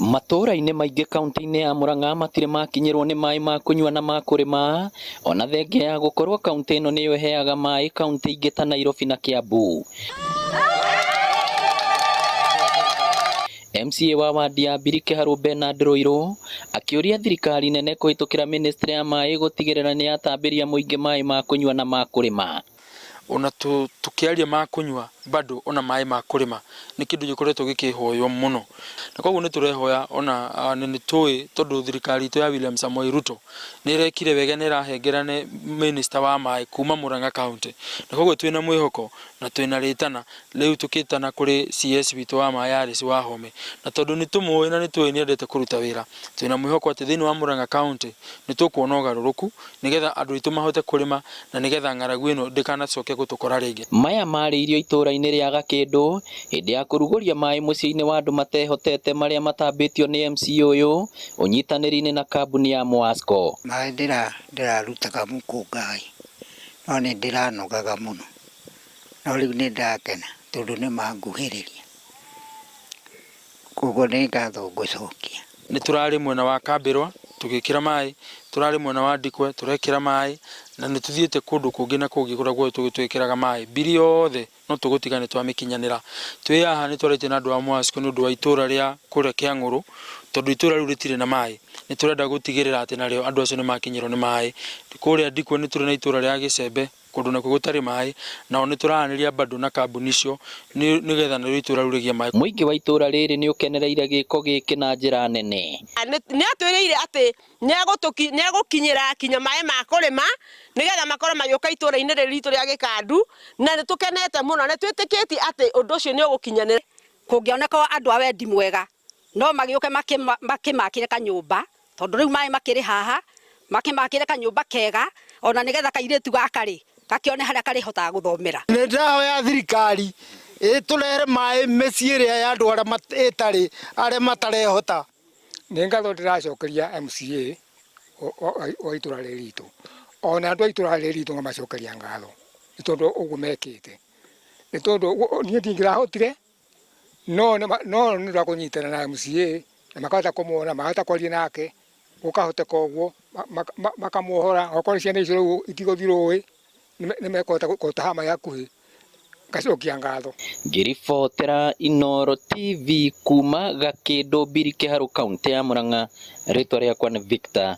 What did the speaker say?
Matũũra-inĩ maingĩ kauntĩ-inĩ ya Murang'a matirĩ makinyĩrwo nĩ maĩ ma kũnyua na ma kũrĩma ona thengia ya gũkorwo kauntĩ ĩno nĩyo ĩheaga maĩ kauntĩ ingĩ ta Nairobi na Kiambu. MCA wa wandi ya Mbirike Harũ Bernard Rũirũ akĩũria thirikari nene kũhĩtũkĩra ministry ya maĩ gũtigĩrĩra nĩ yatambĩria mũingĩ maĩ ma kũnyua na ma kũrĩma. Ona tũkĩaria ma kũnyua bado ona maĩ ma kũrĩma nĩ kĩndũ gĩkoretwo gĩkĩhoywo mũno, na koguo nĩ tũrehoya ona na nĩ tũĩ tondũ thirikari itũ ya William Samoei Ruto nĩ ĩrekire wega nĩ ĩrahengera minister wa maĩ kuma Murang'a county, na koguo twĩna mwĩhoko na twĩna rĩtana rĩu tũkĩtana kũrĩ CS witũ wa maĩ Alice Wahome, na tondũ nĩ tũmũĩ na nĩ tũĩ nĩ endete kũruta wĩra, twĩna mwĩhoko atĩ thĩinĩ wa Murang'a county nĩ tũkuona ũgarũrũku nĩgetha andũ aitũ mahote kũrĩma na nĩgetha ng'aragu ĩno ndĩkanacoke gũtũkora rĩngĩ. Maya marĩirio itũũra-inĩ rĩa Gakĩndũ hĩndĩ ya kũrugũria maĩ mũciĩ-inĩ wa andũ matehotete marĩa matambĩtio nĩ MCA ũyũ ũnyitanĩri-inĩ na kambuni ya Mwasco. Maĩ ndĩrarutaga mũkũnga-ĩ, no nĩ ndĩranogaga mũno, no rĩu nĩ ndakena tondũ nĩ manguhĩrĩria, koguo nĩ ngatho ngũcokia. Nĩ tũrarĩ mwena wa Kambĩrwa tũgĩkĩra maĩ, tũrarĩ mwena wa Ndikwe tũrekĩra maĩ, na nĩ tũthiĩte kũndũ kũngĩ na kũngĩ kũrĩa guothe twĩkĩraga maĩ. Mbiri yothe no tũgũtiga nĩ twamĩkinyanĩra. Twĩ haha nĩ twarĩtie na andũ a Mwasco nĩ ũndũ wa itũra rĩa kũrĩa Kĩang'ũrũ, tondũ itũra rĩu rĩtirĩ na maĩ. Nĩ tũrenda gũtigĩrĩra atĩ narĩo andũ acio nĩ makinyĩrwo nĩ maĩ. Kũrĩa Ndikwe nĩ tũrĩ na itũra rĩa Gĩcembe kũndũ nakuo gũtarĩ maĩ, nao nĩ tũraranĩria bado na kambuni icio nĩgetha narĩo itũra rĩu rĩgĩe maĩ. Mũingĩ wa itũra rĩrĩ nĩ ũkenereire gĩko gĩkĩ na njĩra nene. Nĩ atwĩrĩire atĩ nĩ egũkinyĩra kinya maĩ ma kũrĩma nĩgetha makorwo magĩũka itũra-inĩ rĩrĩ ritũ rĩa Gĩkandu, na nĩ tũkenete mũno, nĩ twĩtĩkĩtie atĩ ũndũ ũcio nĩ ũgũkinyanĩra. Kũngĩoneka andũ a wendi mwega no magĩũke makĩmakĩre kanyũmba, tondũ rĩu maĩ makĩrĩ haha, makĩmakĩre kanyũmba kega ona nĩgetha kairĩtu gaka rĩ gakĩone harĩa karĩhotaga gũthomera. Nĩ ndĩrahoya thirikari ĩtũrehere maĩ mĩciĩ ĩrĩa ya andũ arĩa ĩtarĩ arĩa matarehota. Nĩ ngatho ndĩracokeria MCA wa itũra rĩrĩ ritũ, ona andũ a itũra rĩrĩ ritũ ngamacokeria ngatho nĩ tondũ ũguo mekĩte, nĩ tondũ niĩ ndingĩrahotire no nĩ ũndũ wa kũnyitana na MCA na makahota kũmuona, makahota kwaria nake, gũkahoteka ũguo, makamuohora, okorwo ciana icio rĩu itigũthiĩ rũĩ, nĩ mekũhota gũtaha maĩ hakuhĩ, ngacokia ngatho. Ngĩribotera Inooro TV kuma Gakĩndũ Mbirikĩharũ kauntĩ ya Murang'a, rĩtwa rĩakwa nĩ Victor.